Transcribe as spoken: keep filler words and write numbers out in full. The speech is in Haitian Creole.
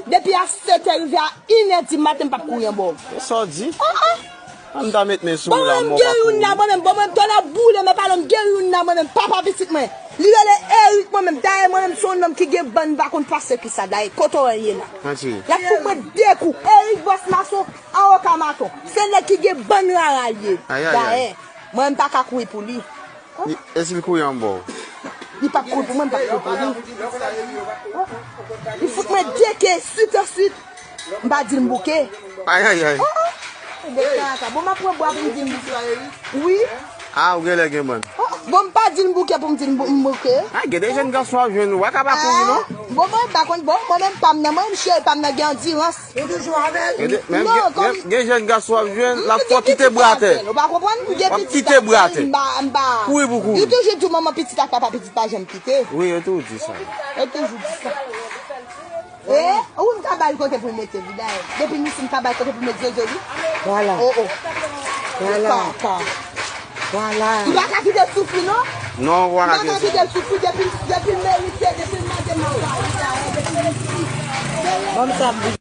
Depi a sèt è rive a inè di maten, m p ap kouri anba w. E sa w di? Ah, ah. An m ta met men sou ou la, mò pa kouri. Bon, mwen, m gen youn la, mwen menm. Bon, mwen, tonnè boule, men pale, m gen youn la, mwen menm. Papa pitit mwen. Li rele Eric, mwen menm. Dayè, mwen menm, se yon nonm ki gen bann, m pa konn pase ki sa. Dayè, kote w ye la? L ap fout mwen de kou. Eric Bòs Mason, avoka maton. Se nèg ki gen bann rara l ye. Dayè, mwen, m pa ka kouri pou li. Li, e si l kouri anba w? Li p ap kouri pou mwen, m p ap kouri pou li. Li fout mwen de ke swit an swit. M pa di l m bouke. Ayayay. Oh, oh. Bon, m ap pran bwa pou m di l m bouke. Wi. Ah, ou genlè gen bann. Oh, bon, m pa di l m bouke pou m di l m bou-, m bouke. Ah, gen de jèn gason w ap jwenn, ou pa ka pa kouri, non? Bon, mwen pa konn, bon, mwen menm pa m nan, mwen menm cheri pa m nan gen andirans. Ou toujou avè l? Gen de, menm gen, gen, gen jèn gason w ap jwenn, l ap fè w kite bra atè. Ou pa konprann? M gen pitit atè, m pa, m pa. Kouri pou kouri. Yo toujou di w manman pitit ak papa pitit pa janm kite. Wi, yo toujou di sa. Yo toujou di sa. E, ou m ka ba l kote pou l mete li, dayè. Depi m isi, m ka ba l kote pou l met zozo li. Vwala. Oh, oh. Vwala. Papa. Vwala. M pa ka kite l soufri, non. Non, ou pa ka kite l soufri. M pa ka kite l soufri depi, depi l merite, depi l mande m ap ba li, dayè, depi l isi. Ban m sa m di.